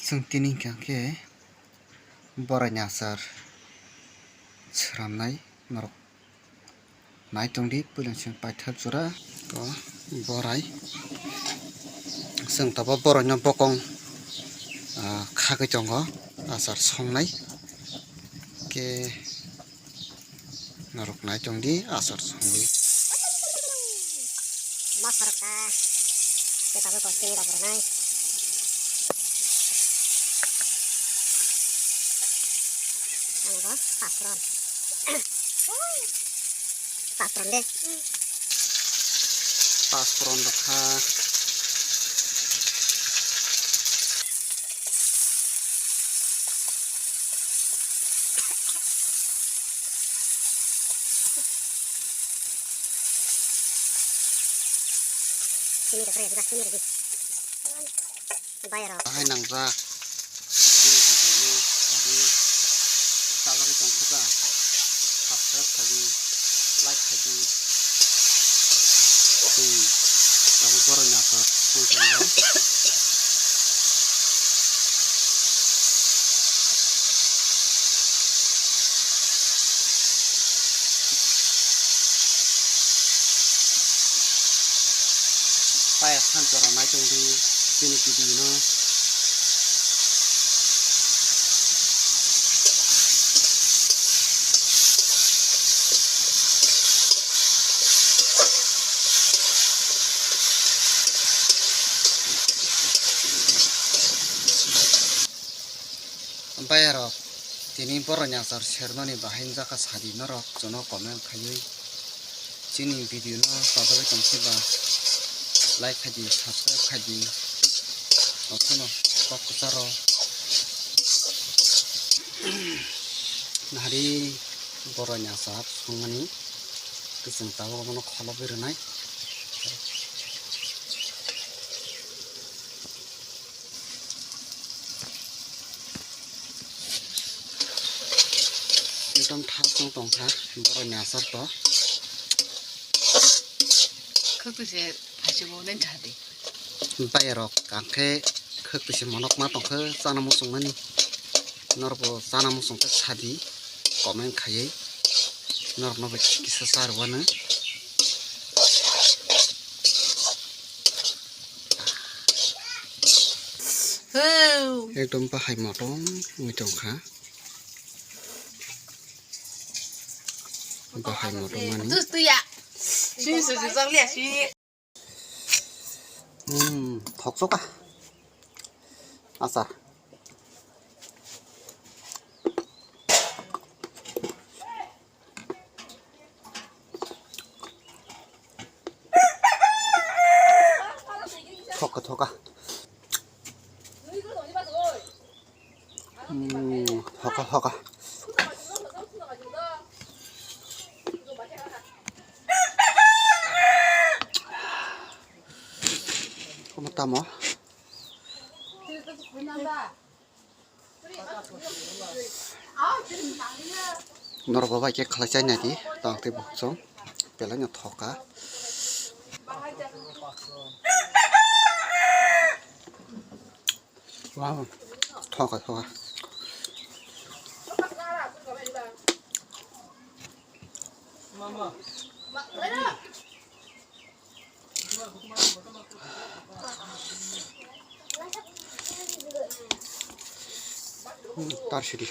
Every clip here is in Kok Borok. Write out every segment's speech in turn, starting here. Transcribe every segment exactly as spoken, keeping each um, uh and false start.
Chwng tini hwnkha khe boraini achar swnamnai norok nai tongdi, puila chwng paithak jora o borai chwng tabuk boraino bokong, ah, khagwi tongo achar songnai khe. Norok nai tongdi, achar songwi. Masa rok ta. Tei tabuk bo chini rok rwnai. Ang bo pasron. Pasron de. Pasron rok kha. Sini rok rega, sini rega. Bayar. Bahai nangjak. Sini rega, sadi. Tabuk tong kha. Subscribe khaidi, like khaidi. Hmm. Tabuk boraini achar song tongo. Payas than chwra nai tongdi chini video no. Bayarok, tini boraini achar sernani bahai wngjakha sadi norok, jono comment khaiwi chini video no chajagwi tongkhe ba like khaidi, subscribe khaidi, okheno kok kwcharo nahari boraini achar songmani kwchwng tabuk abono kholobwi rwnai. Ekdom thas wng tongkha borokni achar to. Khwtwse phaichukgo nini thadi. Bayarok ang khe khwtwse monok ma tongkha chana muchungmani. Norokbo chana muchungkhe sadi comment khaiwi norokno bai kisa charwano. Ekdom bahai motom wngwi tongkha. Bahai motom mani. Hmm, thoksoka. Achar. Thoka, thoka. Hmm, thoka, thoka. Komo tamo? Norok bo bai khe khlai chai nai di, tang tei bukchung belai no thoka. Wow, thoka, thoka. Hmm, tar sidi.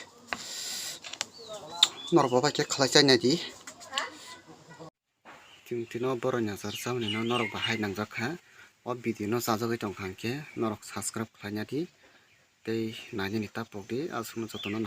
Norok bo bai khe khlai chai nai di. Chwng tino borokni achar chamani no norok bahai nangjak kha. O video no chajagwi tong kha hwnkhe norok subscribe khlai nai di. Tei nainani ta pok di. Aswkno jotono.